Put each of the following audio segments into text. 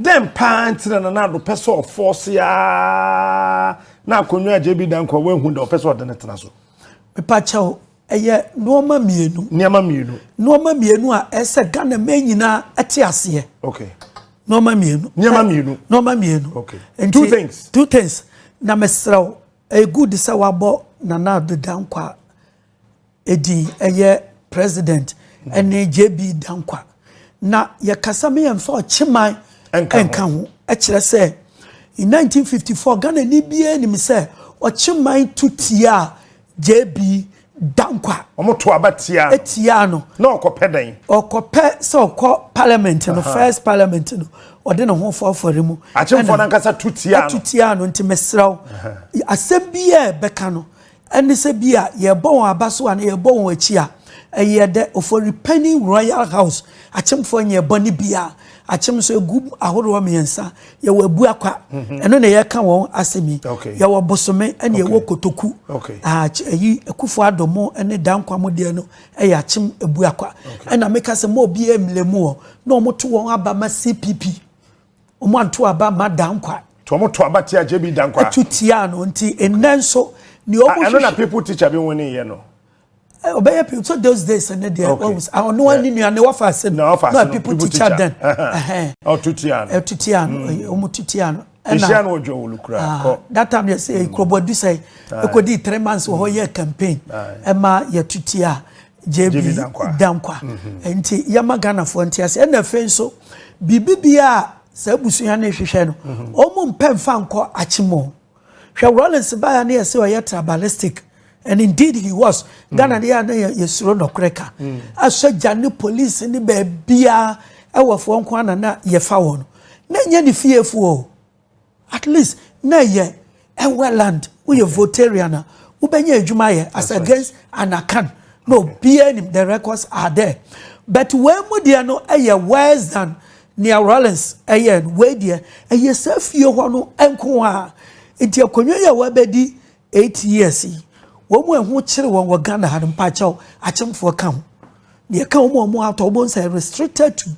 Dɛn paa nti na Nana Addo pɛ sɛ ɔforce aa na akonnwa a JB Danquah wahu da ɔpɛ sɛ ɔde ne tena so? Mepakyɛw, ɛyɛ nneɛma mmienu. Nneɛma mmienu. Nneɛma mmienu a ɛsɛ Ghana mmaa nyinaa ɛte aseɛ. Nneɛma mmienu. Nneɛma mmienu. Nneɛma mmienu. Nti, two things. Two things. Na mesrɛw, ɛyɛ good sɛ wabɔ Nana Addo Danquah edin, ɛyɛ president ɛne JB Danquah. Na yɛkasa mi yɛmfa ɔkyeman ɛnka ho. Ɛkyerɛ sɛ in 1954, Ghana ni biara nim sɛ ɔkyeman tu tia JB Danquah. Wɔn to aba tia. Etia no. Na ɔkɔpɛ dɛn? Ɔkɔpɛ sɛ ɔkɔ parliament no, first parliament no, ɔde ne ho fɔfɔre mu. Akyemfoɔ nankasa tu tia no. Tu tia no. Nti mesrɛw, asɛm bi a ɛbɛka no ɛne sɛ bi a yɛbɔ wɔn aba so a na yɛbɔ wɔn akyi a, ɛyɛ dɛ Oforipani Royal House, akyemfoɔ nyɛ bɔ ne bia. Akyem nso egu ahoroɔ mmiɛnsa. Yɛwɔ Abuakwa, ɛno na yɛka wɔn asɛm yi. Yɛwɔ Bosome, ɛna yɛwɔ Kotoku. Ɛyi Akufo Addo mo ɛne Danquah mo deɛ no ɛyɛ Akyem Abuakwa. Ɛna meka sɛ mo obi emile mu wɔ na wɔn to wɔn aba ma CPP, wɔn anto aba ma Danquah. To wɔn to aba tia JB Danquah. Ɛtu tia no. Nti nnɛ nso nea wɔn hwehwɛ, ɛno na people teacher bi wɔn ni yɛ no. Ɔbɛyɛ people. So those days ne deɛ, ɔno ani nua ne wafa ase no na people teacher then. Ɔtu tia no. Ɛtu tia no, ɔmo tu tia no. Ehyia no ɔdwa wolu kura kɔ. That time yɛ sɛ Kurobɔdu sɛ ekodi 3 months wɔ hɔ, yɛ campaign ɛma yɛtu tia JB Danquah. Nti yɛma Ghanafoɔ nti ase. Ɛna afei nso, biribi bia a saa abusua no hwehwɛ no, ɔmo mpɛ nfa nkɔ akyem. Hwɛ, Rawlings baya ne yɛ sɛ ɔyɛ tribalistic, and indeed he was. Ghana de yɛ a na yɛsuro nɔkorɛ ka. Asogya ne police ne baabia ɛwɔ foɔ nko ana na yɛfa wɔn no, na nyɛ ne fiefoɔ o. At least na yɛ ɛwɛ land, woyɛ Voltarian a, wobɛnya adwuma yɛ as against Anakan na obiara nim, the records are there. But wɔn mu deɛ no ɛyɛ worse than nea Rawlings ɛyɛ no. Wei deɛ, ɛyɛ sɛ fie hɔ no nko a. Nti akonnwa yi a wɔabɛdi 8 years yi, wɔn mu ɛho kyerɛ wɔn wɔ Ghana ha no, mpakyɛw, akyemfoɔ ka ho. Deɛ ka wɔn a wɔn atɔ wɔn sɛ restricted to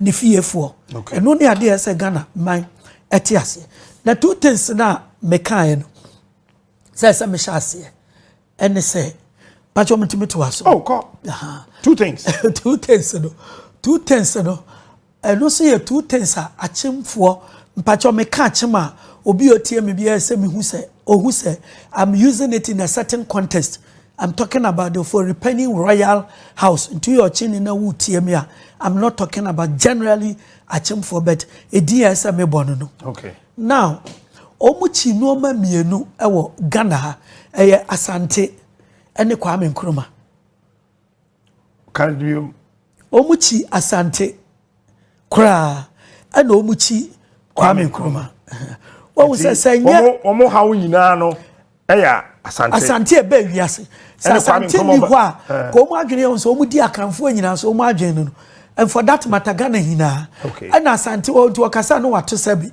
ne fiefoɔ. Ɛno ne adeɛ sɛ Ghana man ɛte aseɛ. Na two things na mekaeɛ no sɛ mehyɛ aseɛ ɛne sɛ, mpakyɛw, metumi to aso? Oh, kɔ. Two things. Two things no, ɛno nso yɛ two things a akyemfoɔ, mpakyɛw, meka akyem a, obi a otie mi biara sɛ mihu sɛ ohu sɛ I'm using it in a certain context. I'm talking about the Oforipani Royal House. Nti yɛ ɔkye ni na wutie mi a, I'm not talking about generally akyemfoɔ, but edi yɛ sɛ mebɔ no. Now, wɔn kyi nneɛma mmienu wɔ Ghana ha, ɛyɛ Asante ɛne Kwame Nkrumah. Kan bi. Wɔn kyi Asante koraa, ɛna wɔn kyi Kwame Nkrumah. Wɔn sɛ nyɛ wɔn haw nyinaa no ɛyɛ Asante. Asante ɛbɛ wiase sɛ Ɛne Kwame Asante Nkrumah ni hɔ a, ka wɔn adwene yɛ sɛ wɔn di akanfoɔ nyinaa so, wɔn adwene no, and for that matter, Ghana nyinaa. Ɛna Asante wɔn nti wɔkasa no wato sɛ bi,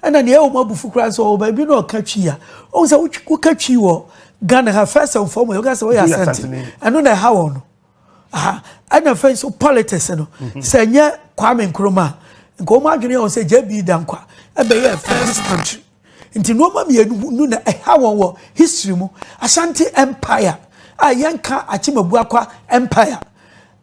ɛna nea ɛwɔ mu abufu koraa nso, ɔwɔ baabi na ɔka twi a, wɔn sɛ woka twi wɔ Ghana ha, first and foremost, wɔka sɛ wɔyɛ Woyɛ Asante. Asanteni. Ɛno na ɛha wɔn no aha. Ɛna afei nso, politics no, sɛ nyɛ Kwame Nkrumah a, nka wɔn adwene yɛ wɔn sɛ JB Danquah ɛbɛyɛ first country. Nti nneɛma mmienu no na ɛha wɔn wɔ history mu: Ashanti Empire a yɛnka Akyem Abuakwa Empire,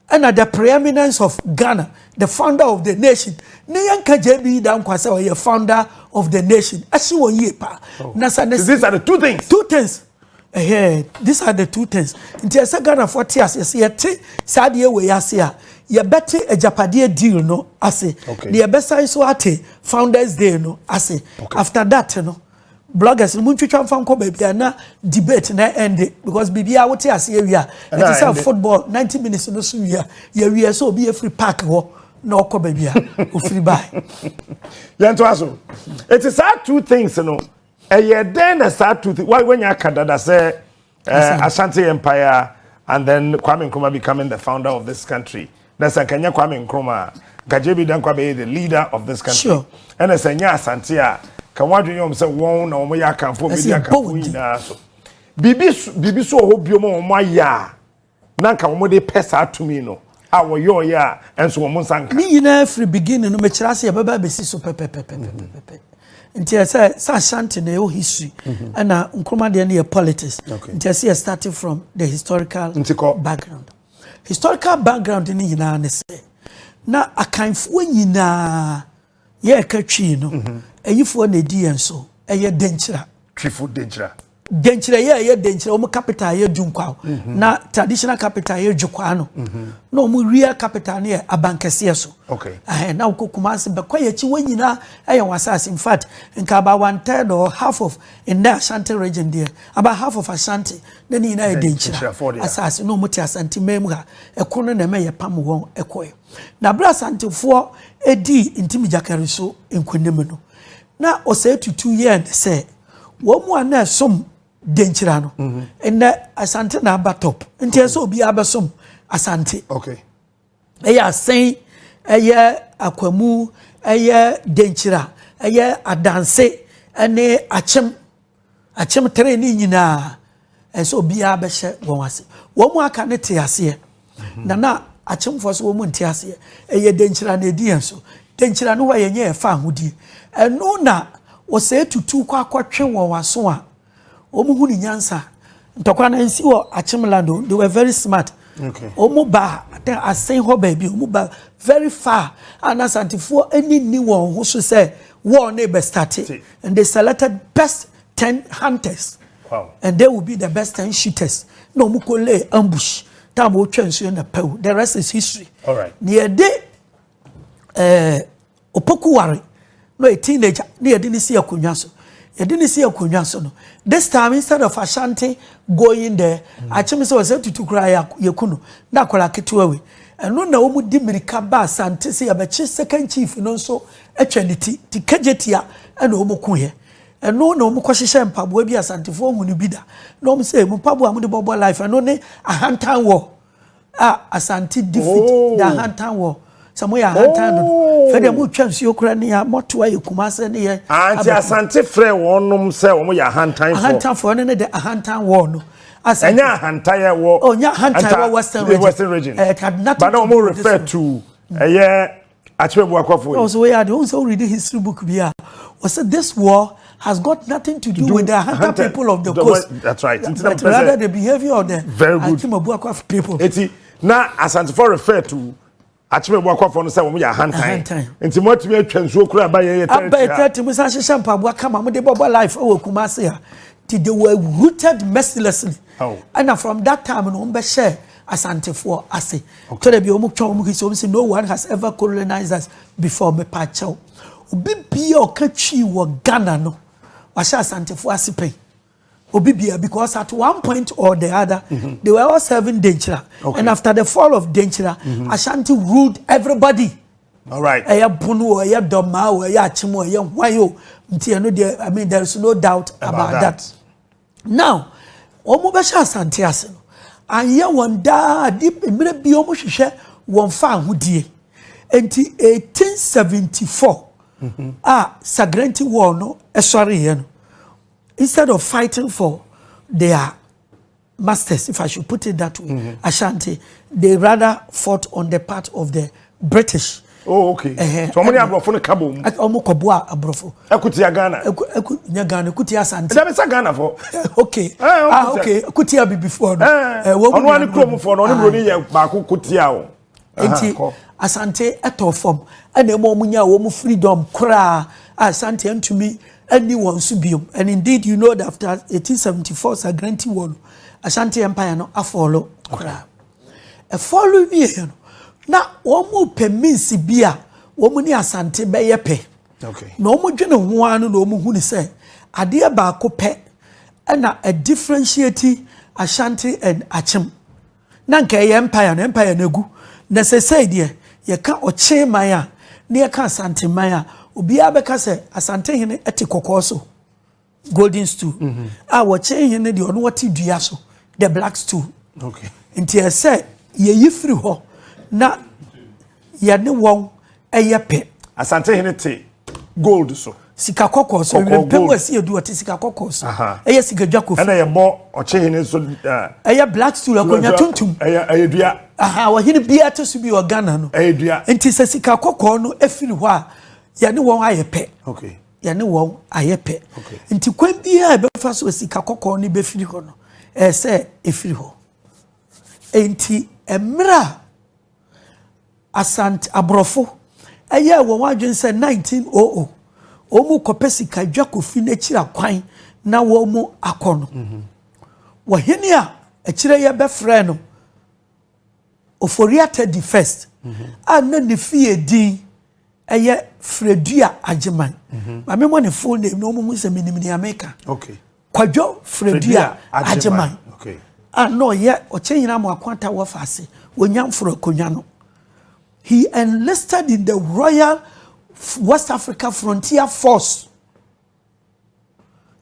ɛna the preeminence of Ghana, the founder of the nation, ne yɛnka JB Danquah sɛ ɔyɛ founder of the nation. Ɛhye wɔn yie paa na sɛ ne These are the two things. Two things, ɛhɛ, these are the two things. Nti ɛsɛ Ghanafoɔ te ase sɛ yɛte saa adeɛ wɔ yi ase a, yɛbɛte agyapadeɛ deal no ase na yɛbɛsan so ate Founders Day no ase. After that no, bloggers no mu ntwitwa nfa nkɔ baabi a na debate na ɛnde, because biribiara wote ase awie a, Ɛna ɛte sɛ ɛnde. football 90 minutes no so wie a, yɛwie sɛ obi efiri park hɔ na ɔkɔ baabi a ofiri baa. Yɛn to aso eti saa two things no, ɛyɛ dɛn na saa two things wanya aka dada sɛ Asante Empire and then Kwame Nkrumah becoming the founder of this country, na sɛ nkanyɛ Kwame Nkrumah a, nka JB Danquah bɛyɛ the leader of this country? Ɛna sɛ nyɛ Asante a, ka wɔn adwene yɛ wɔn sɛ wɔn na wɔn yɛ akanfo Ɛsɛ bɛdi yɛbɔ akanfo wɔn din. nyinaa so. Biribi so wɔ hɔ bio ma wɔn ayɛ a na nka wɔn de pɛ saa tumi no a wɔyɔɔyɛ a ɛnso wɔn nsa nka. Ne nyinaa firi beginning no, mekyerɛ ase, yɛbɛba abɛsi so pɛpɛpɛpɛpɛpɛ. Nti ɛsɛ sɛ Ashanti na ɛwɔ history, ɛna Nkrumah deɛ no yɛ politics. Nti ɛsɛ yɛ starting from the historical Nti kɔ. background. Historical background no nyinaa ne sɛ na Akanfoɔ nyinaa yɛreka Twii no, ayifoɔ na ɛdi yɛn so, ɛyɛ Denkyira. Twifo Denkyira. Denkyira yɛ, ɛyɛ Denkyira. Wɔn capital yɛ Dunkwaw, na traditional capital yɛ Dwokwaa no, na wɔn real capital no yɛ Abankɛseɛ so. Ɛhɛn, na wokɔ Kumasi bɛkɔ yɛ akyi, wɔn nyinaa ɛyɛ wɔn asase. In fact, nka about one third or half of ndɛ Ashanti Region deɛ, about half of Ashanti na ne nyinaa yɛ Denkyira Denkyirafoɔ deɛ. asase, na wɔn te Asante man mu ha. Ɛko no na ɛmɛ yɛ pam wɔn ɛkɔɛ. Na abere Asantefoɔ edi Ntimi Gyakari so nkonim no, na Ɔsɛe Tutu yɛɛ ne sɛ wɔn mu a na ɛsom Denkyira no, nnɛ Asante na aba top, nti ɛsɛ obiara bɛsom Asante. Ɛyɛ Asɛn, ɛyɛ Akwamu, ɛyɛ Denkyira, ɛyɛ Adanse, ɛne Akyem, Akyem tere ne nyinaa, ɛsɛ obiara bɛhyɛ wɔn ase. Wɔn mu aka ne te aseɛ na Akyemfoɔ so wɔn mu nte aseɛ. Ɛyɛ Denkyira na edi yɛn so. Denkyira no hɔ yɛn nyɛ yɛfa ahodie. Ɛno na Wɔsɛe Tutu kɔ akɔtwe wɔn aso a wɔn hu ne nyansa. Ntɔkwa no nsi wɔ Akyem land o. They were very smart. Wɔn ba atɛ Asɛn hɔ baabi, wɔn ba very far a na Asantefoɔ ani ni wɔn ho so sɛ war ne bɛ start, and they selected best 10 hunters and they will be the best 10 shooters, na wɔn kɔ lay ambush time wɔtwa nsuo na pɛw. The rest is history. Ne yɛde Opoku Ware na ɔyɛ teenager ne yɛde ne si akonnwa so. Yɛde ne si akonnwa so no, this time, instead of Ashanti going there, Akyem sɛ Ɔsɛ Tutu koraa yɛ yɛku no na akwadaa ketewa wei. Ɛno na wɔn di mirika ba Asante sɛ yɛbɛkye second chief no nso atwa ne ti ti Kegyetia, ɛna wɔn ko yɛ. Ɛno na wɔn kɔhyehyɛ mpaboa bi, Asantefoɔ hu no bi da, na wɔn sɛ emu mpaboa a wɔde bɔbɔ life. Ɛno ne Ahantan War a Asante defeat. The Ahantan War sɛ mo yɛ ahantan dodo. Fɛ deɛ mo twa nsuo kora ne yɛ mɔto ayɛ Kumase ne yɛ. Ah, nti Asante frɛ wɔnom sɛ wɔn yɛ ahantanfoɔ. Ahantanfoɔ no ne de Ahantan War no. Ɛnyɛ ahantan yɛ wɔ. Oh, nyɛ ahantan wɔ Western Region. Western Region. It had nothing but na to do wɔn with refer this. To ɛyɛ Akyem Abuakwafoɔ yi. Oh, so we are the ones who read the history book bi a wɔsɛ this war has got nothing to do do with the Ahanta Ahanta- people of the the coast. That's right. Nti na But mepɛ sɛ- rather the behavior of the Very good. Akyem Abuakwa people. Eti na Asantefoɔ refer to Akyem Abuakwafoɔ no sɛ wɔn yɛ ahantan. Ahantan. Nti mo atumi atwa nsuo kura aba yɛ yɛ aba territory ha. Ɛtɛ mu san hyehyɛ mpaboa kama mo de bɔbɔ life ɛwɔ Kumase ha, ti they were rooted mercilessly. Ɛna from that time no, wɔn bɛhyɛ Asantefoɔ ase. Tɔrɔ bi wɔn twɛn wɔn kisi, wɔn sɛ no one has ever colonized us before. Mepa kyɛw, obi bia ɔka Twi wɔ Ghana no wahyɛ Asantefoɔ ase pɛn, obi bia, because at one point or the other they were all serving Denkyira. And after the fall of Denkyira, Ashanti ruled everybody. Ɛyɛ Bono o, ɛyɛ Dɔmaa o, ɛyɛ Akyem o, ɛyɛ hwan o. Nti ɛno deɛ, I mean, there is no doubt about that. that. Now wɔn bɛhyɛ Asante ase no, anyɛ wɔn daa di mmerɛ bi wɔn hwehwɛ wɔn fa ahodie. Nti 1874 a Sagrenti War no ɛsɔreeɛ no, instead of fighting for their masters, if I should put it that way, Ashanti, they rather fought on the part of the British. Oh, okay. So wɔn ne aborɔfo no ka bom. Ɔmo kɔboa aborɔfo. Ɛkutia Ghana. Ɛku nyɛ Ghana, ɛkutia Asante. Ɛdɛbi sɛ Ghana fo. Okay. Ah, okay, ɛkutia bibifoɔ no. Wɔn mu ɔno ani kurom fo no, ɔne buroni yɛ baako kutia o. Nti Asante ɛtɔ fam, ɛna ɛma wɔn nya wɔn freedom koraa a Asante ntumi ɛni wɔn so biom. And indeed, you know that after 1874 Sagrenti War no, Ashanti Empire no afall koraa. Ɛfall wie no, na wɔn mu pɛ means bi a wɔn ne Asante bɛyɛ pɛ. Na wɔn dwene ho ara no, na wɔn hu ne sɛ adeɛ baako pɛ ɛna a differentiate Ashanti and Akyem. Na nka ɛyɛ empire no, empire no egu na sɛsɛɛ deɛ yɛka Ɔkyee man a na yɛka Asante man a, obiara bɛka sɛ Asante hene te kɔkɔɔ so, golden stool, a Wɔkyee hene deɛ, ɔno wɔte dua so, the black stool. Nti ɛsɛ yɛyi firi hɔ na yɛne wɔn ɛyɛ pɛ. Asante hene te gold so. Sika kɔkɔɔ so. Kɔkɔɔ, Mpɛmu gold. Asi edu ɔte sika kɔkɔɔ so. Ɛyɛ sika dwa kofi. Ɛna yɛbɔ ɔkyehene so. Ɛyɛ black stool, akonnwa tuntum. Ɛyɛ dua. Aha, ɔhene biara te so bi wɔ Ghana no. Ɛyɛ dua. Nti sɛ sika kɔkɔɔ no efiri hɔ a, yɛne wɔn ayɛ pɛ. Yɛne wɔn ayɛ pɛ. Nti kwan biara a ɛbɛfa so sika kɔkɔɔ no bɛfiri hɔ no, ɛyɛ sɛ efiri hɔ. Nti mmerɛ a Asante aborɔfo ɛyɛ wɔn adwene sɛ 1900 wɔn kɔpɛ sika dwa kofi n'akyiri akwan na wɔn akɔ no, wɔhene a akyire yɛ bɛfrɛ no Ofori-Atta the First a na ne fie din ɛyɛ Fredua Agyeman. Maame mo ne full name na wɔn mu sɛ minim nea meka. Kwadwo Fredua Agyeman a na ɔyɛ Ɔkyehene Amoako Atta wɔfa ase wɔnya mforo akonnwa no, he enlisted in the Royal West Africa Frontier Force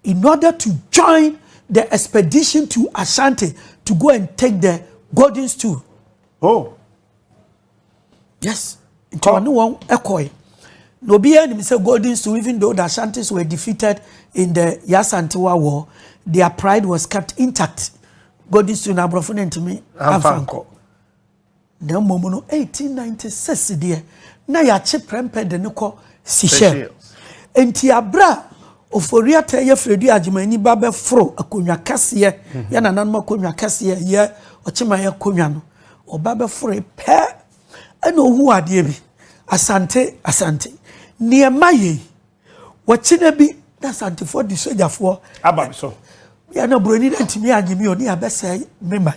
in order to join the expedition to Ashanti to go and take the golden stool. Yes. Nti ɔne wɔn ɛkɔɛ. Na obiara nim sɛ golden stool, even though the Ashantis were defeated in the Yaa Asantewaa War, their pride was kept intact. Golden stool na aborɔfo no ntumi amfa nkɔ. Na mmom no, 1896 deɛ, na yɛakye Prɛmpɛ de ne kɔ Seychelles. Nti abere a Ofori-Atta yɛ Fredua Agyemani ba bɛforo akonnwa kɛseɛ, yɛ nananom akonnwa kɛseɛ, yɛ ɔkyeman akonnwa no, ɔba bɛforo pɛ ɛna ohu adeɛ bi. Asante nneɛma yɛ wɔkyena bi na Asantefoɔ de sogyafoɔ aba so. Yɛ na buroni na ntumi anye mi o ne abɛsɛe me man.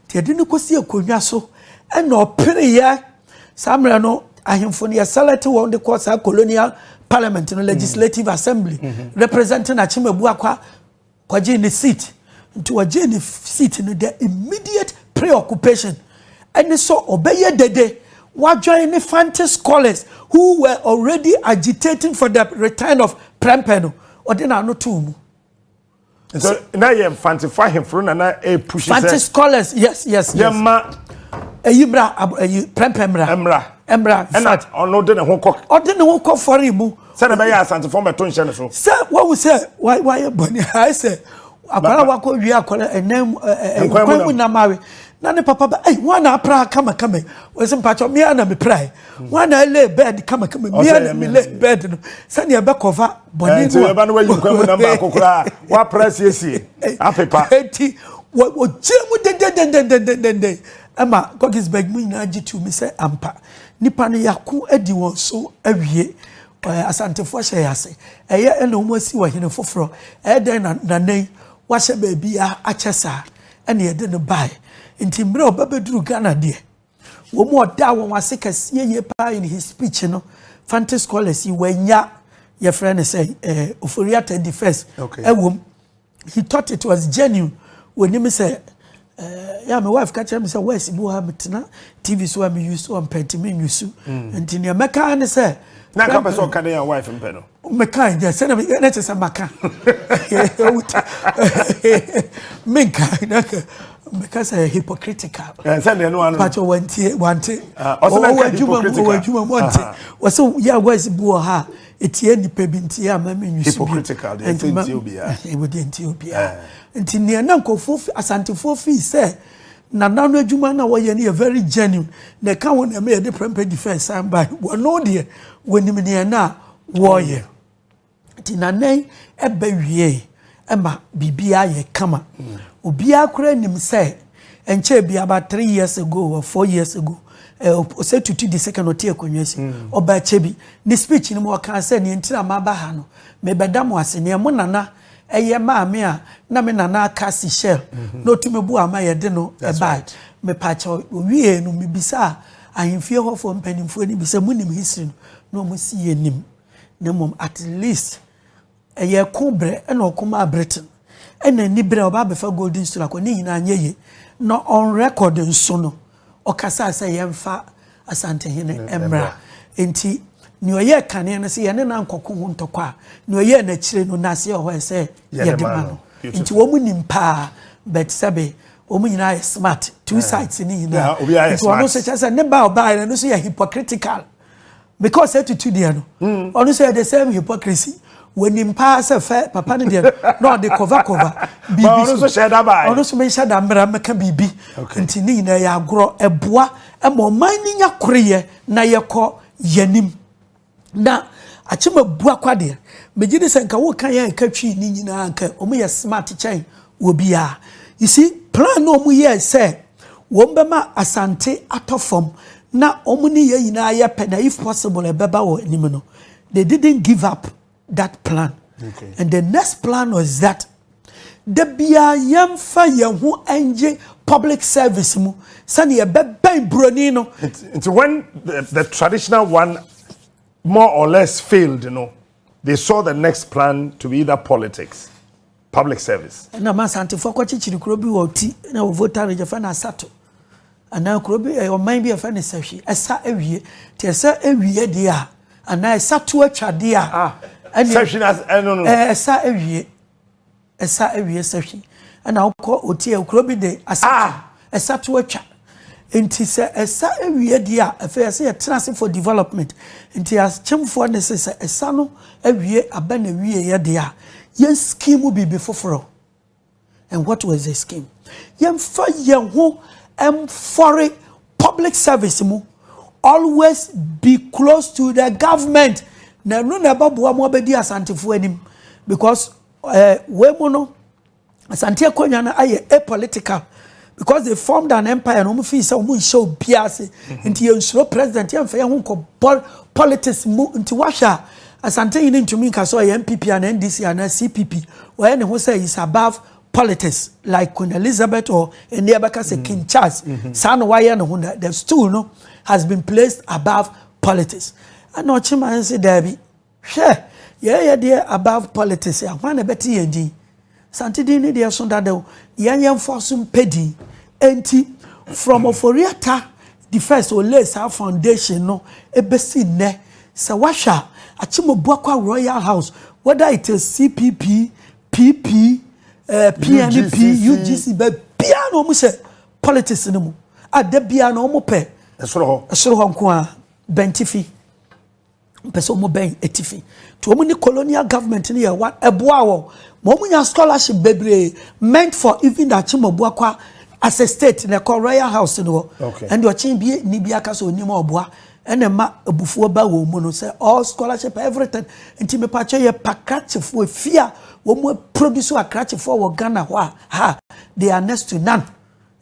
Nti yɛde no kɔsi akonnwa so ɛna ɔpereyɛ. Saa mmerɛ no, ahemfo no yɛselect wɔn de kɔ saa colonial parliament no, legislative assembly, representing Akyem Abuakwa. Kɔgye ne seat. Nti wɔgye ne seat no, the immediate preoccupation ɛne sɛ ɔbɛyɛ dede wajoin ne Fanti scholars who were already agitating for the return of Prempeh no, ɔde n'ano too mu. So na yɛ Mfantefo ahemfo na epush Fanti sɛ scholars, yes. Yɛma Eyi mmra, eyi Prempeh mmra. Mmra. Mmra, in ɛna fact ɔno de ne ho kɔ ɔde ne ho kɔ fɔre mu. Sɛdeɛ ɛbɛyɛ Asantefo mbɛto nhyɛ ne so. Sɛ wɔwu sɛ wayɛ bɔne ayɛ sɛ akwara wakɔ wie akwara ɛnam ɛ Nkwan mu nkwan mu nam. Nam awe na ne papa ba, ɛy, wɔn na apra kamakama yi? Wɔsɛ mpatsɔ mmea na mi pra yi. Wɔn na ɛlay bed kamakama, mmea Ɔsɛ na ɛyɛ mi me. Lay bed no sɛnea ɛbɛkɔfa bɔne Nti no a ɛba no wayi nkwan mu nam baako koraa, wapra siesie apepa. Eti wɔ wɔgyina mu dendendendendenden ɛma Guggisberg mu nyinaa gye tu mi sɛ ampa nipa no yako adi wɔn so awie. Asantefoɔ hyɛ yɛ ase, ɛyɛ ɛna wɔn asi wɔ hene foforɔ. Ɛyɛ dɛn na nanan wahyɛ baabi a akyɛ saa ɛna yɛde no baeɛ? Nti mmerɛ a ɔba bɛduru Ghana deɛ, wɔn mu ɔda wɔn ase kɛseɛ yie paa in his speech no, Fanti scholars yi wɔanya yɛfrɛ no sɛ Ofori-Atta the First ɛwɔ mu. He thought it was genuine. Wɔnim sɛ yà, my wife ka kyerɛ me sɛ words bi wɔ ha, metena TV so a me use ɔmpɛ, nti me use. Nti nea mɛka ne sɛ Na nka pɛ sɛ ɔka ne yɛ wife mpɛ no. Meka nyɛ sɛnɛ ne kyɛ sɛ maka menka na meka sɛ hypocritical. Sɛ deɛ no ano. Pakyɛ wantie, wante. Ah, ɔsɛ mɛka Ɔwɔ adwuma mu, ɔwɔ hypocritical. adwuma mu, ɔnte. Wɔsɛ yɛ words bi wɔ ha a etie nipa bi nti yɛ ama me use bio. Hypocritical deɛ, Nti ɛsɛ ntie obiara. Ɛwɔ deɛ ntie obiara. Nti nea na nkurɔfoɔ Asantefoɔ fii sɛ nana no adwuma na wɔyɛ no yɛ very genuine na ɛka ho na ɛma yɛde Prempeh the First san ba. Wɔno deɛ, wɔnim nea na wɔreyɛ. Nti nanan ɛbɛ wie ɛma biribiara yɛ kama. Obiara koraa nim sɛ nkyɛn bi about 3 years ago or 4 years ago, Osei Tutu the Second ɔte akonnwa si, ɔba kyɛ bi ne speech no mu, ɔka sɛ nea ntira ma aba ha no, mebɛda mo ase nea mo nana ɛyɛ maame a na me nana aka Seychelles na otumi bu ama yɛde no That's ɛbae. right. Mepaakyɛw, owie no, mebisa ahemfie hɔfoɔ mpanimfoɔ no bi sɛ monim history no, na ɔmo si yɛ nim. Na mmom at least ɛyɛ ko brɛ ɛna ɔko maa Britain ɛna ani berɛ a ɔba abɛfa golden stool akɔ ne nyinaa nyɛ yie. Na on record nso no, ɔkasa sɛ yɛmfa Asantehene mmra. Nti nea ɔyɛ kane no sɛ yɛne na nkɔko ho ntɔkwa a, nea ɔyɛ n'akyire no n'ase wɔ hɔ sɛ yɛde ma no. Nti wɔn nim paa, but sɛbe wɔn nyinaa yɛ smart, two sides ne nyinaa. Nti ɔno nso kyerɛ sɛ ne ba ɔbaa yɛ no nso yɛ hypocritical because etutu deɛ no, ɔno nso yɛ the same hypocrisy. Wɔnim paa sɛ fɛ papa no deɛ na ɔde cover cover biribi. Ɔno nso hyɛ da baa. Ɔno nso menhyɛ da mmra mmɛka biribi. Nti ne nyinaa yɛ agorɔ, ɛboa ma ɔman no nya koreyɛ na yɛkɔ yɛnim. Na Akyem Abuakwa deɛ, megye di sɛ nka woka yɛn ɛka Twi ne nyinaa nka wɔn yɛ smart kyɛn obiara. You see, plan na wɔn yɛɛ sɛ wɔn bɛma Asante atɔ fam na wɔn ne yɛn nyinaa yɛ pɛ na if possible ɛbɛba wɔ anim no, they didn't give up that plan. And the next plan was that da biara yɛmfa yɛn ho ngye public service mu sɛnea yɛbɛbɛn buroni no. Nti when the traditional one more or less failed, they saw the next plan to be either politics, public service. Ɛna ma Asantefoɔ kɔkyekyere kuro bi wɔ ti na wɔ Volta Region fɛ no Asato anaa kuro bi ɛyɛ ɔman bi yɛfrɛ no Sahwi. Ɛsa awie nti ɛsa awie deɛ a anaa ɛsa to atwa deɛ a. Ah, Sahwi na ɛno no. Ɛsa awie, ɛsa awie Sahwi, ɛna wokɔ oti kuro bi de Asato. Ah. Ɛsa to atwa nti sɛ ɛsa awie deɛ a, afei ɛsɛ yɛtena ase for development. Nti akyemfoɔ ne sɛ sɛ ɛsa no awie aba na awie yɛ deɛ a, yɛn scheme biribi foforɔ. And what was the scheme? Yɛmfa yɛn ho ɛmfɔre public service mu, always be close to the government, na ɛno na ɛbɛboa mo abɛdi Asantefoɔ anim, because wei mu no Asante akonnwa no ayɛ apolitical because they formed an empire na wɔn fi sɛ wɔn nhyɛ obiara ase. Nti yɛn nsuro president, yɛn fɛ yɛn ho nkɔ politics mu. Nti wahwɛ a, Asante yi ne ntumi nka sɛ ɔyɛ NPP ana NDC ana CPP. Wɔyɛ ne ho sɛ is above politics like Queen Elizabeth or ɛni ɛbɛka sɛ King Charles. Saa na wayɛ ne ho na the stool no has been placed above politics. Ɛna ɔkyema nse daabi, hwɛ, yɛyɛ deɛ above politics a, hwan na ɛbɛte yɛn din? Sante din ne deɛ so dada o, yɛn yɛn fɔ so mpɛ din. Enti from Ofori-Atta the first olay saa foundation no ebesi nnɛ, sɛ wahwɛ a, Akyem Abuakwa Royal House, whether it is CPP, PP, PNP, UGC, baabiara na wɔn hyɛ politics no mu a, da biara na wɔn pɛ ɛsoro hɔ. Ɛsoro hɔ nko a, bɛntifi mpɛ sɛ wɔn bɛn etifi nti wɔn ne colonial government no yɛ wa ɛboa wɔn ma wɔn nya scholarship bebree meant for even the Akyem Abuakwa as a state na ɛkɔ royal house no hɔ. Ɛnde ɔkyen bi ni bi aka sɛ onim ɔboa, ɛna ɛma abufuo ba wɔn mu no sɛ all scholarship, everything. Nti mipakyɛ yɛ pakrakyefoɔ efi a wɔn produce akrakyefoɔ wɔ Ghana hɔ a ha, they are next to none,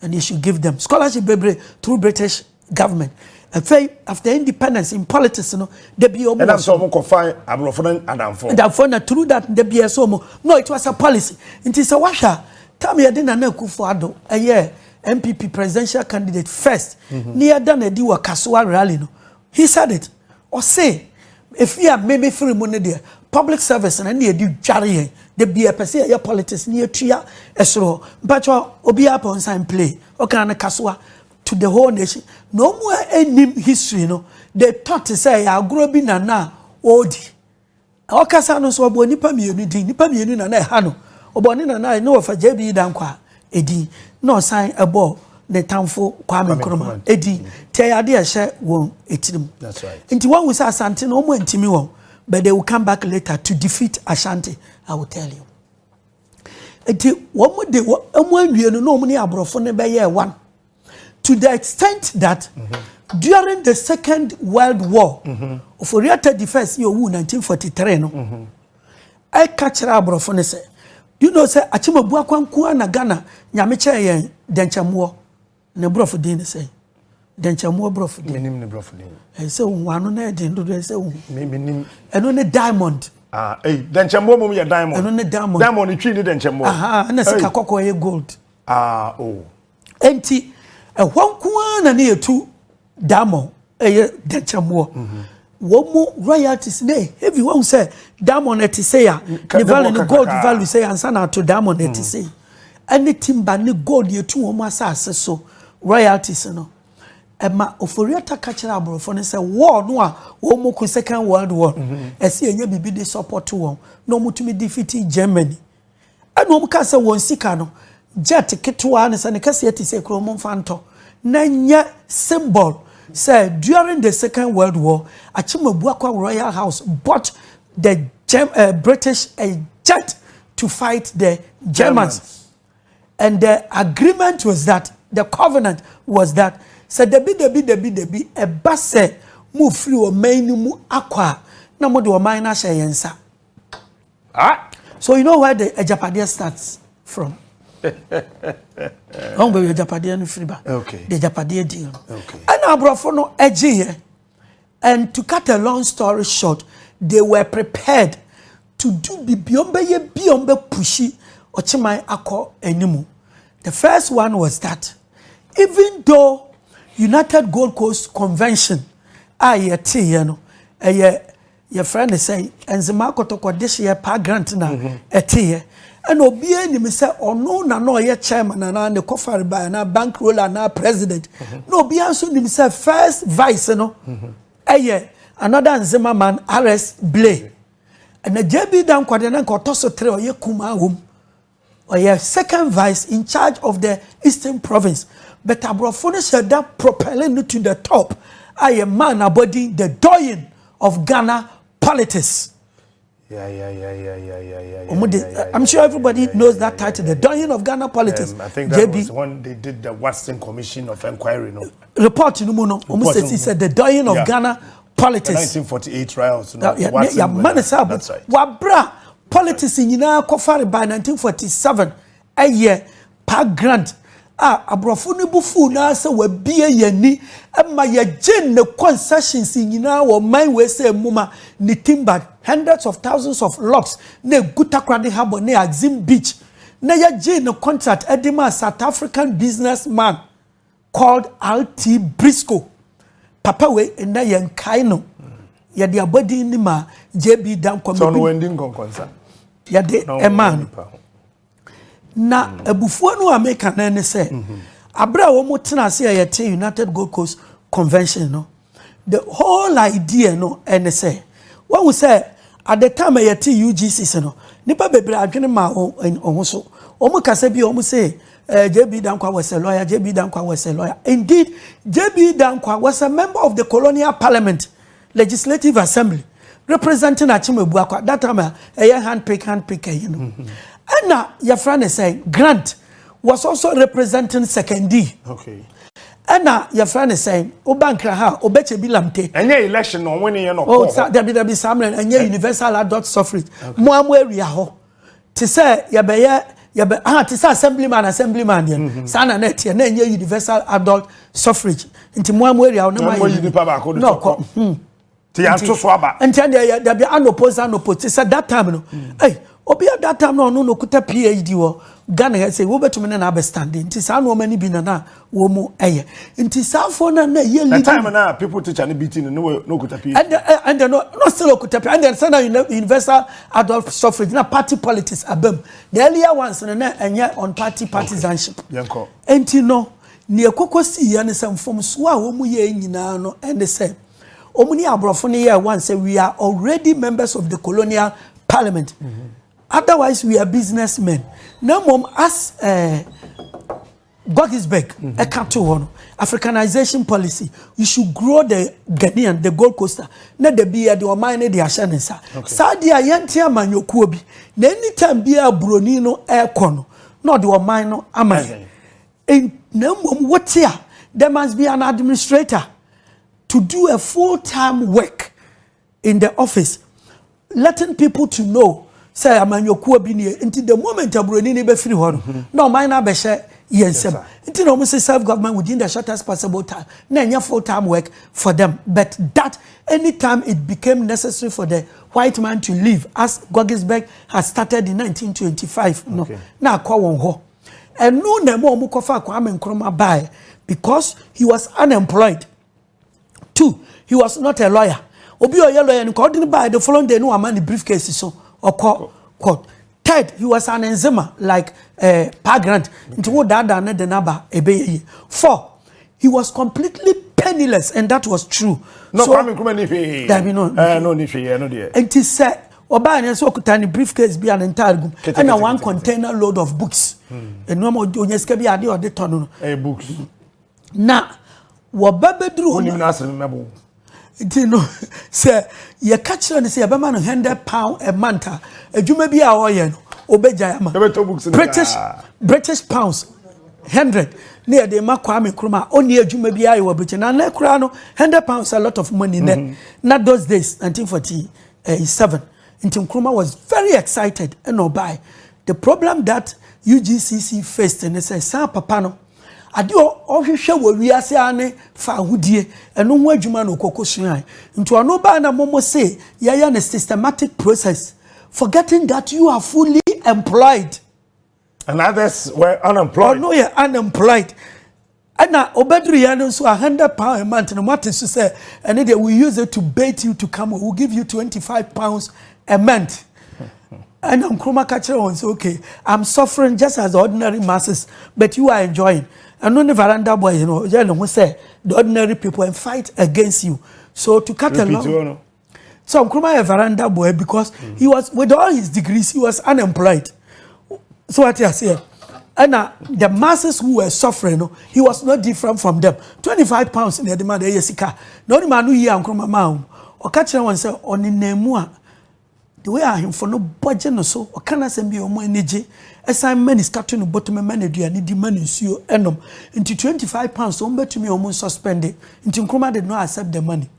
and you should give them scholarship bebree through British government. Afei after independence, in politics no, debi wɔn ɛnam sɛ ɔmo kɔfa aborɔfo no adamfo. Adamfo na through that debi ɛsɛ wɔn no, it was a policy. Nti sɛ wahwɛ a, time yɛde Nana Akufo Addo ɛyɛ NPP presidential candidate first ne yɛda na adi wɔ Kasoa rally no, he said it, ɔse efi a mímí firi mu ne deɛ, public service na ne yɛde dware yɛn debi ɛpɛ sɛ yɛyɛ politics ne yɛtua ɛsoro hɔ. Mpatwɛ obiara pɔ nsan play ɔkan no Kasoa to the whole nation. Na wɔn a anim history no, they thought sɛ ɛyɛ agorɔ bi na na ɔredi. Ɔkasa no nso, ɔbɔ nipa mmienu din, nipa mmienu na na ɛha no. Ɔbɔ ne nana ne wɔfa JB Danquah edin, na ɔsan ɛbɔ ne tamfo Kwame Nkrumah edin. Tí ɛyɛ adeɛ ɛhyɛ wɔn etirim. That's right. Nti wɔn wusa Asante no, wɔn ntumi wɔn, but they will come back later to defeat Ashanti, I will tell you. Nti wɔn de wɔn awie no na wɔn ne aborɔfo no bɛyɛ one to the extent that during the Second World War, Ofori-Atta the first yɛ owu 1943 no, ɛka kyerɛ aborɔfo no sɛ, do you know sɛ Akyem Abuakwa nko na Ghana Nyame kyerɛ yɛn dɛnkyɛmmoɔ? Ne borɔfo din ne sɛ dɛnkyɛmmoɔ borɔfo din? Menim ne borɔfo din. Ɛsɛ ohun ano na ɛden dodo, ɛsɛ ohun. Menim. Ɛno ne diamond. Ah, eyi dɛnkyɛmmoɔ mom yɛ diamond. Ɛno ne diamond. Diamond twi ne dɛnkyɛmmoɔ. Aha, ɛna sika kɔkɔɔ yɛ gold. Ah, oh. Enti ɛhɔ nko ara na ne yɛtu diamond, ɛyɛ dɛnkyɛmmoɔ. Wɔn mu royalties ne heavy. Wɔn sɛ diamond ɛte sɛ ya ne value ne gold value sɛ yansa na ato diamond ɛte sɛ, ɛne timber ne gold yɛtu wɔn asase so royalties no. Ɛma Ofori-Atta ka kyerɛ aborɔfo no sɛ war no a wɔn mu ko, Second World War, ɛsɛ yɛnyɛ biribi de support wɔn na wɔn tumi defeat Germany. Ɛna wɔn ka sɛ wɔn sika no, jet ketewa ne sɛ ne kɛseɛ te sɛ kuro, wɔn mfa ntɔ na nyɛ symbol sɛ during the Second World War, Akyem Abuakwa Royal House bought the British a jet to fight the Germans. And the agreement was that, the covenant was that, sɛ dabi dabi dabi dabi ɛba sɛ mo firi ɔman no mu akɔ a, na mo de ɔman no ahyɛ yɛn nsa. Ah. So you know where the agyapadeɛ starts from. Wɔn baabi agyapadeɛ no firi ba. The agyapadeɛ deal no. Ɛna aborɔfo no agye yɛ. And to cut a long story short, they were prepared to do bibi wɔn bɛyɛ bi wɔn bɛ push Okyeman akɔ anim. The first one was that even though United Gold Coast Convention a yɛte yɛ no, ɛyɛ yɛfrɛ no sɛ Nzema Kɔtɔkɔ dehyeɛ Pa Grant na ɛte yɛ, ɛna obiara nim sɛ ɔno na na ɔyɛ chairman anaa ne kɔfare ba anaa bankroller anaa president, na obiara nso nim sɛ first vice no ɛyɛ another Nzema man, RS Blay, ɛna JB Danquah de na nka ɔtɔ so tere, ɔyɛ kumaa wɔm, ɔyɛ second vice in charge of the Eastern Province, but aborɔfo no hyɛ da propelling no to the top a yɛ man abɔdin the doyen of Ghana politics. Yeah. I'm sure everybody knows that title, the doyen of Ghana politics. I think that JB was when they did the Watson Commission of Inquiry. No, report no mu no, ɔmo Report sɛ no si mu. sɛ the doyen of Ghana The politics. 1948 trials. No, Yeah, Watson yeah, man sɛ That's right. wabra politics nyinaa kɔfare by 1947 ɛyɛ Pa Grant a aborɔfo no bu fuu naa sɛ wabie yɛn ni ma yɛgye ne concessions nyinaa wɔ man wei sɛ mu ma ne timber, hundreds of thousands of lots na egu Takoradi Harbour ne Axim Beach, na yɛgye ne contract ɛde ma South African businessman called RT Briscoe. Papa wei, nnɛ yɛn kae no, yɛde abɔdin ni ma JB Danquah. So no wendi nkɔnkɔnsa. Yɛde Na ɛmaa ɔwɔ no. nipa ho. Na abufuo no a meka no ne sɛ abere a wɔn tena ase a yɛte United Gold Coast Convention no, the whole idea no ɛne sɛ wɔn sɛ at the time a yɛte UGCC no, nipa bebree adwene ma wɔn ho so. Wɔn kasa bi a wɔn sɛ JB Danquah was a lawyer, JB Danquah was a lawyer. Indeed, JB Danquah was a member of the Colonial Parliament, Legislative Assembly, representing Akyem Abuakwa. That time a ɛyɛ hand pick, hand pick ɛyi no, ɛna yɛfrɛ no sɛ Grant was also representing Sekondi. Ɛna yɛfrɛ no sɛ ɔba Nkra ha, Obetsebi Lamptey. Ɛnyɛ election na ɔmo ne yɛ no Oh, kɔ sa hɔ. Dabi dabi, saa mmerɛ no ɛnyɛ universal adult suffrage. Mo a mo area hɔ te sɛ yɛbɛyɛ yɛbɛ ah te sɛ assemblyman deɛ no, saa na na ɛteɛ na ɛnyɛ universal adult suffrage, nti mo a mo area hɔ na Na mo mo ayɛ yi nipa baako de na to ɔkɔ. kɔ. Ti yɛn to so aba. Nti ɛdeɛ yɛ dabi unopposed te sɛ that time no, ɛy obi at that time no, ɔno na okuta PhD wɔ Ghana ha sɛ wobɛtumi ne na abɛ stand, nti saa nneɛma no bi na na wɔn mu ɛyɛ, nti saa afɔ na na ɛyɛ The leading time na people teacher ne beating no no no kuta PhD. And then no still okuta PhD, and then sɛ na universal adult suffrage na party politics abam. The earlier ones no na ɛnyɛ on party partisanship. Yɛn kɔ. Nti no nea koko si yɛ ne sɛ mfomsoɔ a wɔn yɛ nyinaa no ɛne sɛ wɔn ne aborɔfo no yɛ one sɛ we are already members of the colonial parliament, otherwise we are businessmen. Na mmom as Guggisberg ɛka to hɔ no, Africanization policy, you should grow the Ghanaian, the Gold Coaster, na da bi yɛde ɔman no de ahyɛ ne nsa. Saa deɛ a yɛnte amanyɔkuo bi na anytime bi a buroni no ɛrekɔ no na ɔde ɔman no ama yɛn. Na mmom wote a, there must be an administrator to do a full-time work in the office, letting people to know sɛ amanyɔkuo bi nie. Nti the moment aburoni ni bɛfiri hɔ no, na ɔman no abɛhyɛ yɛn nsam. Nti na wɔn sɛ self government within the shortest possible time na ɛnyɛ full time work for them, but that anytime it became necessary for the white man to leave, as Guggisberg had started in 1925 no, na akɔ wɔn hɔ. Ɛno na ɛma wɔn kɔfa Kwame Nkrumah baeɛ, because he was unemployed. Two, he was not a lawyer. Obi a ɔyɛ lawyer no nka ɔde ne baeɛ, the following day no wama ne briefcase so ɔkɔ court. Third, he was an Nzema like Pa Grant, nti wo daadaa ne de n'aba ebe yie. Four, he was completely penniless, and that was true. No, so, Kwame Nkrumah ni hwee. Dabi, no. No ni hwee no deɛ. Nti sɛ ɔbaa ne sɛ ɔkuta ne briefcase bi a ne ntaare gum ɛna one container load of books, nneɛma onye sika bi adeɛ ɔde tɔ no. Ɛyɛ books. Na wɔba bɛduru hɔ. Onim n'asɛm mɛbo. Nti no sɛ yɛka kyerɛ no sɛ yɛbɛma no £100 a month a, adwuma bi a ɔyɛ no ɔbɛgyae ama. Yɛbɛtɔ books no daa. British pounds 100 ne yɛde ma Kwame Nkrumah a ɔnni adwuma bi ayɛ wɔ Britain. Na nnɛ koraa no £100 a lot of money nnɛ. Na those days 1947 nti Nkrumah was very excited ɛna ɔbae. The problem that UGCC faced ne sɛ saa papa no adeɛ ɔhwehwɛ wɔ wiase ara ne fa ahodie, ɛno ho adwuma na ɔkɔkɔ suae. Nti ɔno baa na momo se yɛyɛ no systematic process, forgetting that you are fully employed. And others were unemployed. Ɔno yɛ unemployed. Ɛna ɔbɛduru yɛn no nso £100 a month no moate so sɛ ɛne deɛ we use it to bait you to come, we will give you £25 a month. Ɛna Nkrumah ka kyerɛ wɔn sɛ okay, I'm suffering just as the ordinary masses, but you are enjoying. Ɛno ne veranda boy you know, yɛ ne ho sɛ the ordinary people and fight against you. So to cut a long, so Nkrumah yɛ veranda boy because he was with all his degrees, he was unemployed. So what you say? Ɛna the masses who were suffering no, he was not different from them. £25 na yɛde ma de ɛyɛ sika. Na ɔne maa no yie a Nkrumah maa wɔn. Ɔka kyerɛ wɔn sɛ ɔnenam mu a the way ahemfo no bɔgye no so, ɔka n'asɛm bi a wɔn ani gye, ɛsan ma ne sika to ne bɔtɔm, ma ne aduane di, ma ne nsuo ɛnom. Nti £25 wɔn bɛtumi a wɔn suspend. Nti Nkrumah did not accept the money.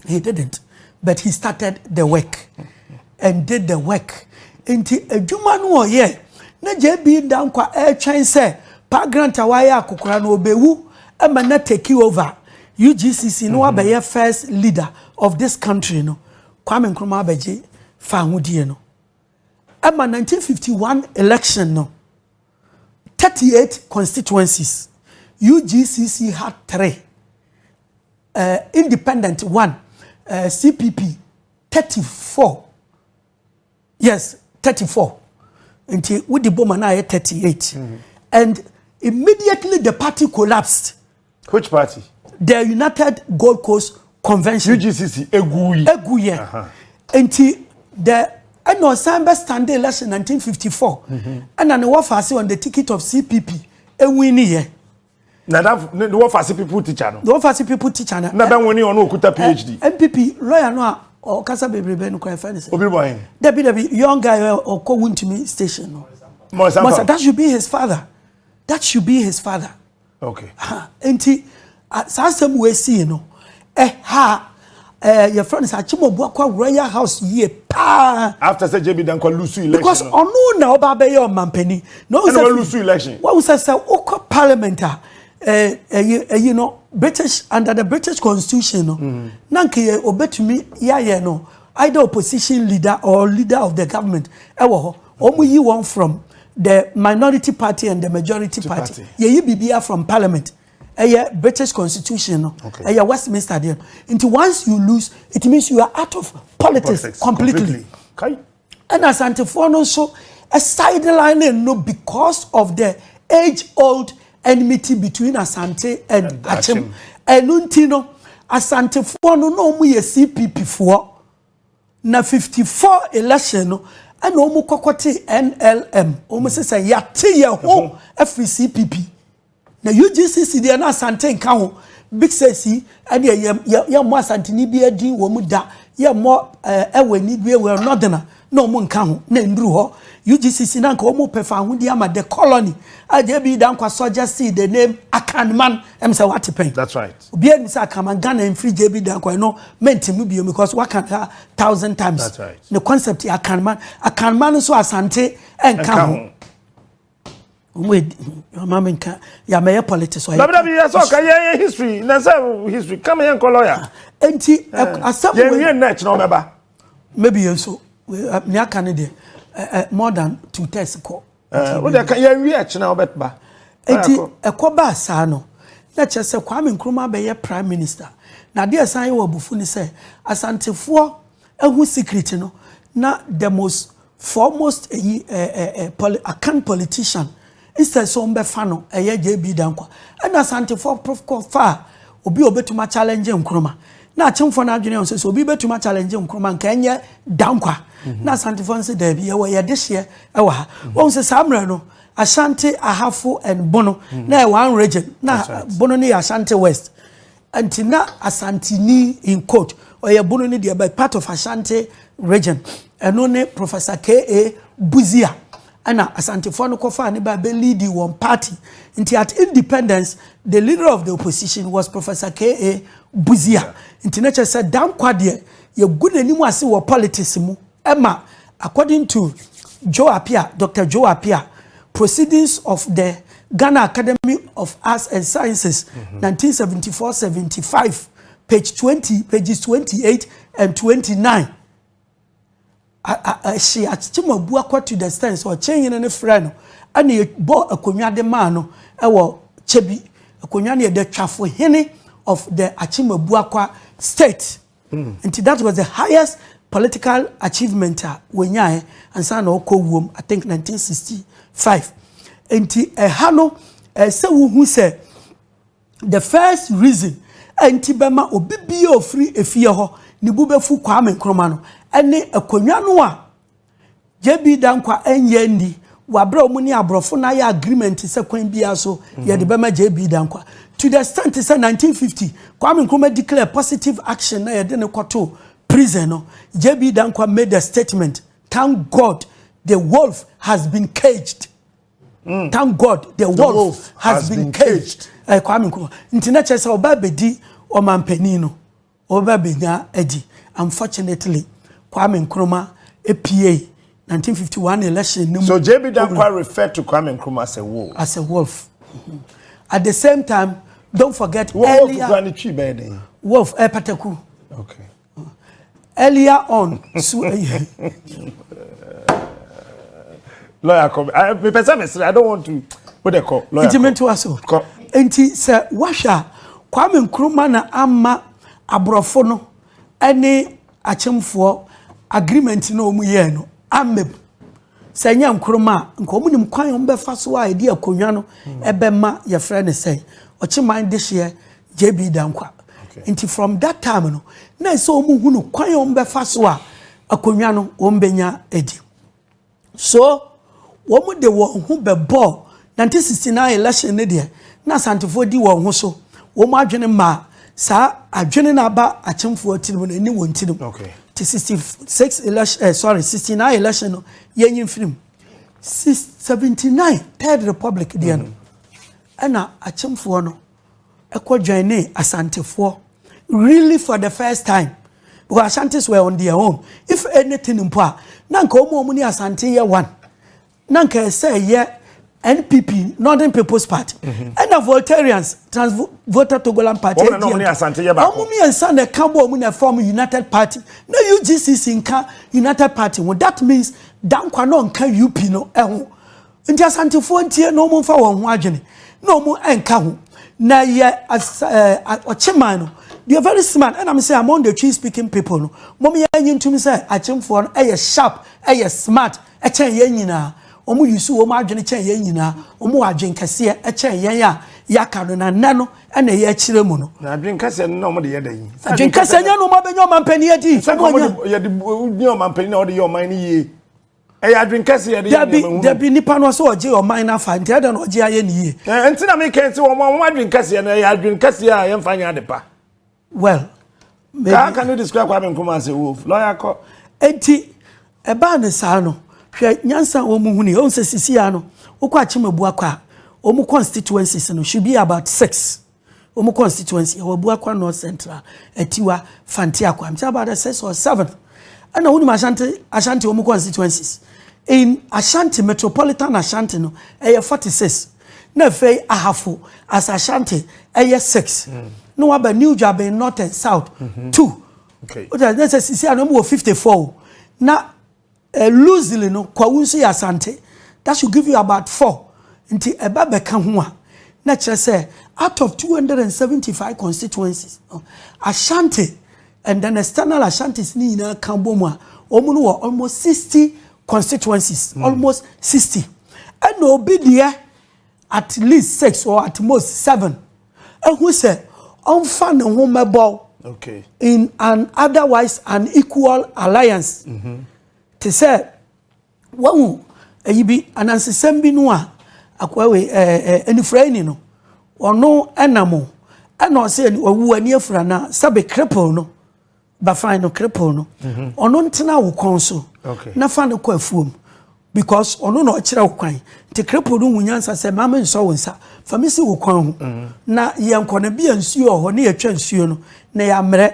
He didn't. But he started the work and did the work. Nti adwuma no ɔyɛ na JB Dankwa ɛretwɛn sɛ Pa Grant a wayɛ akokora no ɔbɛwu ɛma na take over UGCC na wabɛyɛ first leader of this country no. Kwame Nkrumah abɛgye fa ahodie no. Ɛma 1951 election no, 38 constituencies, UGCC had 3, independent 1, CPP 34. Yes, 34. Nti wodi boma na ayɛ 38. And immediately the party collapsed. Which party? The United Gold Coast Convention. UGCC egu yi. Egu yɛ. Nti the ɛna ɔsan bɛ stand election 1954. Ɛna ne wɔfa ase on the ticket of CPP ewin ni yɛ. Na that ne wɔfa ase people teacher no. Ne wɔfa ase people teacher no. Na bɛ win ɔno okuta PhD. NPP lawyer no a ɔkasa bebrebe no kora ɛfɛ ne sɛ. Obi bɔ yen. Dabi dabi, young guy ɔkɔ Wuntumi station no. Mɔsa. That should be his father. That should be his father. Okay. Nti saa asɛm wo esi no ɛha ɛɛ yɛfrɛ no sɛ Akyem Abuakwa Royal House yie paa. After sɛ JB Dankwa lose election. Because ɔno na ɔba abɛyɛ ɔmampanin. Na ɔno sɛ lose election. Wɔn sɛ ɔkɔ parliament a ɛɛ ɛyi ɛyi no British under the British constitution no. Na nke yɛ obetumi yɛayɛ no either opposition leader or leader of the government ɛwɔ hɔ. Wɔn yi wɔn from the minority party and the majority party. Yɛyi biribiara from parliament. Ɛyɛ British constitution no. Ɛyɛ Westminster deɛ no. Nti once you lose, it means you are out of politics completely. Ɛna Asantefoɔ no nso sideline no because of the age old enmity between Asante and Akyem. Ɛnu nti no Asantefoɔ no na wɔn yɛ CPP foɔ. Na 54 election no ɛna wɔn kɔkɔ te NLM. Wɔn sɛ sɛ yate yɛ ho afiri CPP. Na UGCC deɛ na Asante nka ho. Big six ɛdeɛ yɛ yɛ yɛ mmɔ Asanteni bi adi wɔn mu da, yɛ mmɔ ɛɛ ɛwɔ ni bi ɛwɔ northern na wɔn nka ho na nduru hɔ. UGCC na nka wɔn pɛ fa ahodie ama the colony a JB Dankwa suggest the name Akanman ɛm sɛ wate pɛn. That's right. Obiara nim sɛ Akanman Ghana nfiri JB Dankwa no mɛnti bio because waka ha thousand times. That's right. Ne concept yɛ Akanman. Akanman nso Asante ɛnka ho. Wɔn ɔma mi nka yàmɛyɛ politics. Dabi dabi, yɛ sɛ ɔka yɛ yɛ history na sɛ history kama yɛ nkɔ lawyer. Nti asɛm wei. Yɛn wie nnɛ kyerɛ ɔmɛba. Maybe yɛn nso nea aka ne deɛ more than 2/3 kɔ. O de ka yɛn wie kyerɛ ɔbɛba. Nti ɛkɔ baa saa no na kyerɛ sɛ Kwame Nkrumah bɛyɛ prime minister na adeɛ ɛsan yɛ wɔ abufu ne sɛ Asantefoɔ ɛho secret no na the most foremost ɛyi ɛɛ ɛɛ Akan politician instead sɛ wɔn bɛfa no ɛyɛ JB Dankwa ɛna Asantefoɔ kɔ fa obi a obetuma challenge Nkrumah na Akyemfoɔ no adwene wɔn sɛ sɛ obi bɛtuma challenge Nkrumah nka ɛnyɛ Dankwa na Asantefoɔ nso daabi yɛwɔ yɛde hyeɛ ɛwɔ ha. Wɔn sɛ saa mmerɛ no Ashanti, Ahafo and Bono na ɛwɔ one region na Bono no yɛ Ashanti West. Nti na Asanteni in quote, ɔyɛ Bono no deɛ, but part of Ashanti Region, ɛno ne Professor K.A. Busia. Ɛna Asantefoɔ no kɔfaa ne ba bɛ leadi wɔn party. Nti at independence, the leader of the opposition was Professor K.A. Busia. Nti na kyerɛ sɛ Dankwa deɛ, yɛgu n'anim ase wɔ politics mu. Ɛma according to Joe Appiah, Dr. Joe Appiah, Proceedings of the Ghana Academy of Arts and Sciences, 1974-75, page 20, pages 28 and 29. Ɛhye Akyem Abuakwa to the extent sɛ ɔkyɛn ne frɛ no ɛna yɛbɔ akonnwa de maa no ɛwɔ Kyɛbi. Akonnwa no yɛ the Twafohene of the Akyem Abuakwa State. Nti that was the highest political achievement a wɔnyaeɛ ansa na ɔkɔ wuom, I think 1965. Nti ɛha no, ɛsɛ wohu sɛ the first reason ɛnti bɛma obi bia ofiri efie hɔ ne bu bɛfu Kwame Nkrumah no ɛne akonnwa no a JB Dankwa ɛnyɛ ndi wabere wɔn ne aborɔfo no ayɛ agreement sɛ kwan biara so yɛde bɛma JB Dankwa, to the extent sɛ 1950 Kwame Nkrumah declare positive action na yɛde ne kɔto prison no, JB Dankwa made a statement, "Thank God the wolf has been caged." Thank God the wolf has been caged. Kwame Nkrumah. Nti na kyerɛ sɛ ɔba abɛdi ɔmampanin no, ɔba abɛnya adi. Unfortunately, Kwame Nkrumah APA 1951 election no mu. So JB Dankwa referred to Kwame Nkrumah as a wolf. As a wolf. At the same time, don't forget Wolf earlier kura ne twi bɛyɛ den? Wolf pataku. Earlier on, so Lawyer kɔ. I me pɛ sɛ I don't want to put the call. Lawyer. Nti mento aso. Kɔ. Nti sɛ wahwɛ a, Kwame Nkrumah na ama aborɔfo no ɛne akyemfoɔ agreement na wɔn yɛɛ no amem. Sɛ nyɛ Nkrumah a, nka wɔn nim kwan a wɔn bɛfa so a yɛde akonnwa no ɛbɛma yɛfrɛ no sɛ ɔkyeman de hyeɛ JB Dankwa. Nti from that time no, na ɛsɛ wɔn hu no kwan a wɔn bɛfa so a akonnwa no wɔn bɛnya adi. So wɔn de wɔn ho bɛbɔ 1969 election ne deɛ, na Asantefoɔ di wɔn ho so, wɔn adwene maa saa adwene na aba akyemfoɔ tirim no ɛni wɔn tirim. Ti 66 election, sorry, 69 election no, yɛnyi mfirim. 79 Third Republic deɛ no, ɛna akyemfoɔ no ɛkɔ join ne Asantefoɔ really for the first time, because Ashantis were on their own. If anything mpo a, na nka wɔn a wɔn ne Asante yɛ one, na nka ɛsɛ yɛ NPP, Northern People's Party, ɛna Voltarians, Trans Volta Togoland Party. Wɔn na wɔn ne Asante yɛ baako. Wɔn mmiɛnsa na ɛka bɔ wɔn na form United Party. Na UGCC nka United Party ho. That means Dankwa na ɔnka UP no ɛho. Nti Asantefoɔ ntie na wɔn mfa wɔn ho adwene na wɔn nka ho na yɛ ɛɛ ɔkyeman no, they are very smart. Ɛna mi sɛ among the Twi speaking people no, mo yɛ nyi ntum sɛ akyemfoɔ no ɛyɛ sharp, ɛyɛ smart ɛkyɛn yɛn nyinaa. Wɔn yusu wɔn adwene kyɛn yɛn nyinaa. Wɔn wɔ adwene kɛseɛ ɛkyɛn yɛn a yɛaka no na nnɛ no ɛna ɛyɛ akyerɛ mu no. Na adwene kɛseɛ no na wɔn de yɛ dɛ yi? Adwene kɛseɛ nyɛ no wɔn abɛnya ɔmampanin adi. Sɛ wɔn de yɛde nye ɔmampanin na wɔde yɛ ɔman no yie, ɛyɛ adwene kɛseɛ yɛde yɛ Dabi. Nneɛma hunu. Dabi, nipa no sɛ ɔgye ɔman n'afa nti ɛdɛ na ɔgye ayɛ ne yie. Ɛɛ, nti na mi kɛn ti wɔn adwene kɛseɛ no, ɛyɛ adwene kɛseɛ a yɛmfa nyɛ ade pa. Well, maybe. How can you describe Kwame Nkrumah as a wolf? Lawyer kɔ. Enti ɛbaa ne saa no, hwɛ nyansa a wɔn mu hu ni wɔn sɛ sisi ya no, wokɔ Akyem Abuakwa a, wɔn constituencies no should be about six. Wɔn constituency ɛwɔ Abuakwa North Central, Atiwa, Fanteakwa, I'm about the six or seven. Ɛna wɔn Ashanti wɔn constituencies in Ashanti Metropolitan, Ashanti no ɛyɛ 46, na afei Ahafo as Ashanti ɛyɛ six, na waba New Juaben North and South two. O jɛ ne sɛ sisi a na wɔn wɔ 54 na loosely no, Kwawu nso yɛ Asante. That should give you about four. Nti ɛba bɛka ho a, na kyerɛ sɛ out of 275 constituencies no, Ashanti and then external Ashantis ne nyinaa ka bɔ mu a, wɔn no wɔ almost 60 constituencies. Almost 60. Ɛna obi deɛ at least six or at most seven, ehu sɛ ɔnfa ne ho mɛbɔ in an otherwise unequal alliance. Te sɛ wɔn eyi bi anansesɛm bi no a akoa wei ɛɛ ɛɛ anifurayi no, ɔno ɛnam o. Ɛna ɔsɛ ɔwu ani afura na sɛbe cripple no, bafan no, cripple no, ɔno ntena wo kɔn so na fa no kɔ afuom, because ɔno na ɔkyerɛ wo kwan. Nti cripple no hu nyansa sɛ maame nsɔ wo nsa, fa mi si wo kɔn ho na yɛnkɔ no bi a nsuo wɔ hɔ ne yɛtwa nsuo no na yɛammerɛ.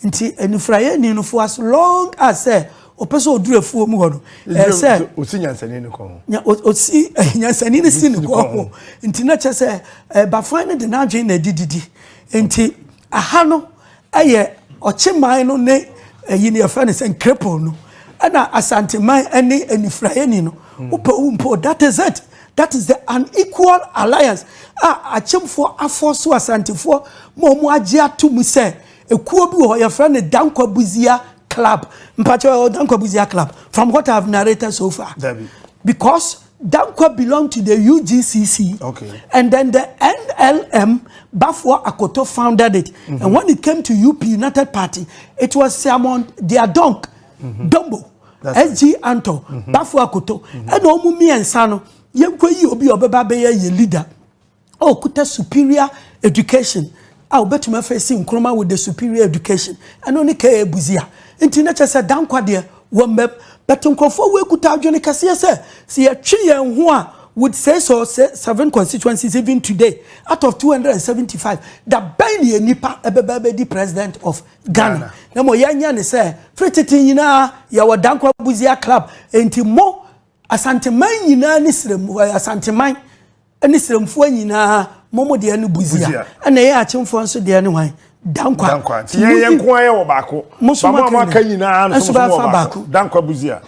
Nti anifuraeɛ ni no, for as long as sɛ ɔpɛ sɛ ɔduru afuo mu hɔ no, ɛɛ sɛ osi nyansani ne kɔn ho. Osi nyansani no si ne kɔn ho. Nti na kyerɛ sɛ bafan no de n'adwene na ɛdi didi. Nti aha no ɛyɛ ɔkyeman no ne ɛyi ne yɛfrɛ no sɛ cripple no, ɛna Asanteman ne anifuraeɛni no. Wopɛ wo mpo, that is it. That is the unequal alliance a Akyemfoɔ afɔ so Asantefoɔ ma wɔn agye ato mu sɛ ekuo bi wɔ hɔ yɛfrɛ no Dankwa Busia Club. Mpakyɛ, Dankwa Busia Club, from what I have narrated so far, Dabi. because Dankwa belong to the UGCC and then the NLM, Baffour Akoto founded it, and when it came to UP, United Party, it was Simon Diadonk Dombo, SG Anto, Baffour Akoto, ɛna wɔn mmiɛnsa no, yɛnkɔ yi obi a ɔbɛba bɛyɛ yɛ leader a ɔkuta superior education a obetumi afɛsi Nkrumah with the superior education. Ɛno ne K.A. Busia. Nti ne kyerɛ sɛ Dankwa deɛ wɔn bɛ bɛtɛ nkurɔfoɔ wo ekuta adwene kɛseɛ sɛ yɛtwe yɛn ho a, with six or seven constituencies even today out of 275, da bɛn ne yɛ nipa ɛbɛbɛ bɛdi president of Ghana? Na mo yɛnyɛ ne sɛ firi tete nyinaa yɛwɔ Dankwa Busia Club. Nti mo Asanteman nyinaa ne srem, Asanteman ne sremfoɔ nyinaa, mo mo deɛ ne Busia, ɛna ɛyɛ Akyemfoɔ nso deɛ ne hwan? Dankwa. Dankwa. Nti yɛn nko ayɛ wɔ baako. Mo nso mo a mo aka nyinaa nso nso mo bɛfa wɔ baako. Dankwa Busia.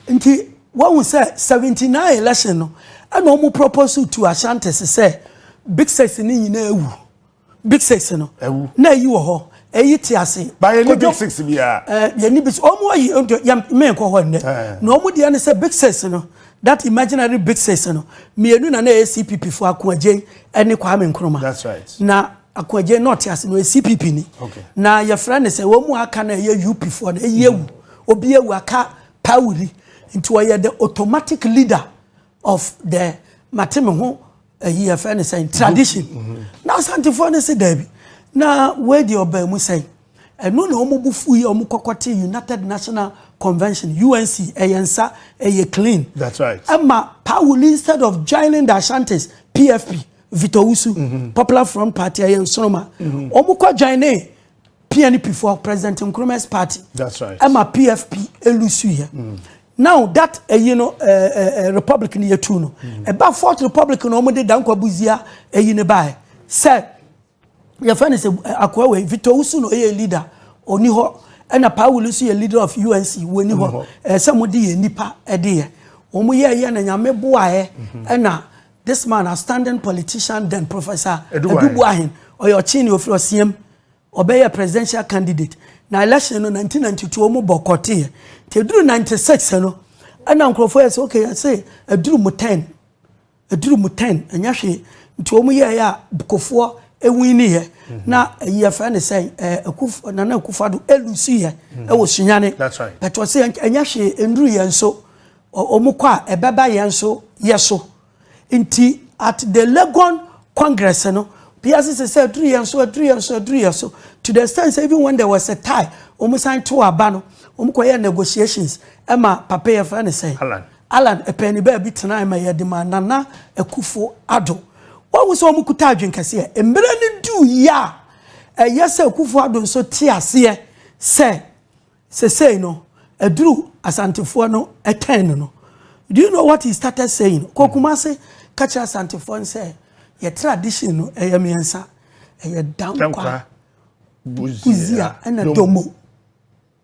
Nti wɔn sɛ 79 election no, ɛna wɔn propose to Ashantis sɛ Big Six ne nyinaa ewu. Big Six no Ewu. na eyi wɔ hɔ, eyi te ase. Ba yɛn ni Kojo- Big Six biara. Yɛn ni Big Six. Wɔn ayi nti yɛn mmɛn kɔ hɔ nnɛ. Na wɔn deɛ ne sɛ Big Six no, that imaginary Big Six no, mmienu na yɛ CPP fo, Ako Adjei ɛne Kwame Nkrumah. That's right. Na Ako Adjei na ɔte ase na ɔyɛ CPP ni. Na yɛfrɛ ne sɛ wɔn mu aka na ɛyɛ UP foɔ na ɛyi ewu, obi ewu aka Paa Willie. Nti ɔyɛ the automatic leader of the mate me ho ɛyi yɛfrɛ ne sɛn tradition. Na Asantefoɔ no sɛ daabi, na wei deɛ ɔbaa mu sɛn? Ɛno na wɔn bu fu yi a wɔn kɔkɔ te United National Convention, UNC. Ɛyɛ nsa, ɛyɛ clean. That's right. Ɛma Paa Willie, instead of joining the Ashantis PFP, Victor Owusu, Popular Front Party, ɛyɛ nsoroma, wɔn kɔ join ne PNP for President Nkrumah's party. That's right. Ɛma PFP elose yɛ. Now that ɛyi no ɛɛ ɛɛ republic ni yɛ tu no, ɛba Fourth Republic no, wɔn de Dankwa Busia ɛyi ne ba yɛ sɛ yɛfɛ ne sɛ akoa wei Victor Owusu no ɔyɛ leader, ɔni hɔ, ɛna Paa Willie nso yɛ leader of UNC, wɔni hɔ. Sɛ mo de yɛ nipa ɛde yɛ wɔn yɛ yɛ na Nyame boaeɛ, ɛna this man, outstanding politician then, Professor Adu Boahen. Adu Boahen, ɔyɛ ɔkyin ne ofiri ɔsiam, ɔbɛyɛ presidential candidate. Na election no 1992 wɔn bɔ kɔteɛ. Nti eduru 96 no, ɛna nkurɔfoɔ yɛ sɛ okay, yɛsɛ eduru mu 10, eduru mu 10, ɛnyɛ hwee. Nti wɔn yɛ yɛ a Kofoɔ ewin ni yɛ na ɛyi yɛfrɛ ne sɛ Akufo, Nana Akufo Addo elose yɛ ɛwɔ Sunyane. That's right. Bɛtɛ ɔsɛ ɛnyɛ hwee, nduru yɛn so, wɔn kɔ a ɛbɛba yɛn so yɛ so. Nti at the Legon Congress no, biase sɛ aduru yɛn so, aduru yɛn so, aduru yɛn so, to the extent say even when there was a tie, wɔn san to aba no, wɔn kɔ yɛ negotiations ɛma papa yɛ fɛ ne sɛ Alan. Alan ɛpɛni baabi tena ma yɛde ma Nana Akufo Addo. Wɔn sɛ wɔn kuta adwene kɛseɛ. Mmerɛ no du yie a ɛyɛ sɛ Akufo Addo nso te aseɛ sɛ sesei no aduru Asantefoɔ no ɛtɛn no. Do you know what he started saying? Kɔ Kumase ka kyerɛ Asantefoɔ no sɛ yɛ tradition no ɛyɛ mmiɛnsa, ɛyɛ Dankwa, Dankwa, Busia, ɛna Domo.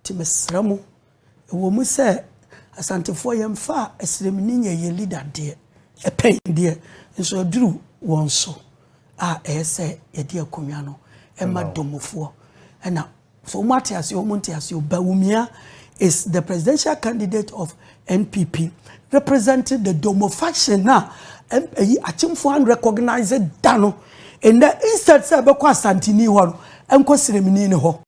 Nti mesrɛ mo, ɛwɔ mu sɛ Asantefoɔ yɛmfa a ɛsrɛmni nyɛ yɛ leader deɛ, ɛpɛn deɛ nso aduru wɔn so a ɛyɛ sɛ yɛde akonnwa no ɛma Domofoɔ. Ɛna so wɔn ate aseɛ, wɔn nte aseɛ, Bawumia is the presidential candidate of NPP representing the Domo faction. Na ɛyi Akyemfoɔ unrecognize da no, ɛnɛ instead sɛ ɛbɛkɔ Asanteni hɔ no, ɛnkɔ Sremni ne hɔ.